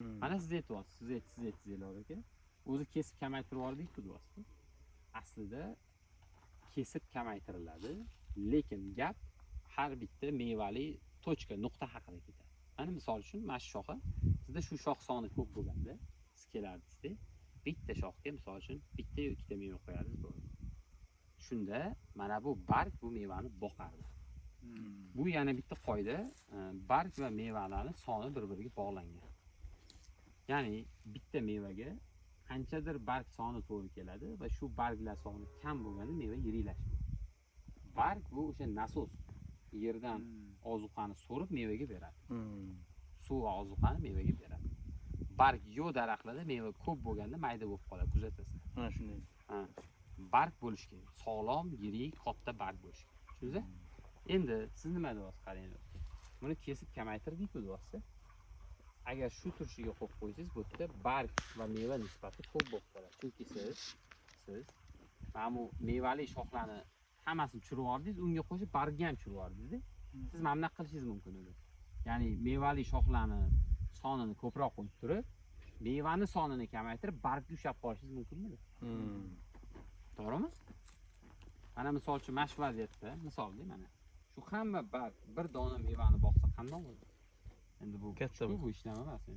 Mana siz aytyapsiz, siz aytdingiz, Elyor aka, o'zi kesib kamaytirib yubordik-ku deyapsiz. Aslida kesib kamaytiriladi, lekin gap har bitta mevali точка, nuqta haqida ketadi. Mana, misol uchun, mana shu shoxa, sizda shu shox soni ko'p bo'lganda, siz kelardingizda, bitta shoxga, misol uchun, bitta yo ikkita meva qo'yardingiz, bo'ldi. Shunda mana bu barg bu mevani boqardi. Bu yana bitta qoida, barg va mevalarni soni bir biriga bog'langan. Ya'ni bitta mevaga qanchadir barg soni to'g'ri keladi va shu barglar soni kam bo'lganda meva yiriklashadi. Barg bu o'sha nasos, yerdan ozuqani so'rib mevaga beradi. Suv va ozuqani mevaga beradi. Barg yo'q daraxtlarda meva ko'p bo'lganda mayda bo'lib qoladi, kuzatasan. Ha, shunday. Ha. Barg bo'lishi kerak. Sog'lom, yirik, katta barg bo'lishi kerak. Tushundingizmi? Endi siz nima deyapsiz, qarang. Buni kesib kamaytirdik-ku deyapsiz. Agar shu turishiga qo'yib qo'ysangiz, bu yerda barg va meva nisbati ko'p bo'lib qoladi. Chunki siz mana bu mevali shoxlarni hammasini tushirib yubordingiz, unga qo'shib bargni ham tushirib yubordingiz. Siz mana bunaqa qilishingiz mumkin edi. Ya'ni mevali shoxlarni sonini ko'proq qo'yib turib, mevani sonini kamaytirib, bargni ushlab qolishingiz mumkinmidi? To'g'rimi? Mana, misol uchun, mana shu vaziyatda, misolda, mana shu hamma barg bir dona mevani boqsa qanday bo'ladi? Endi bu Katta bu ishlama emas.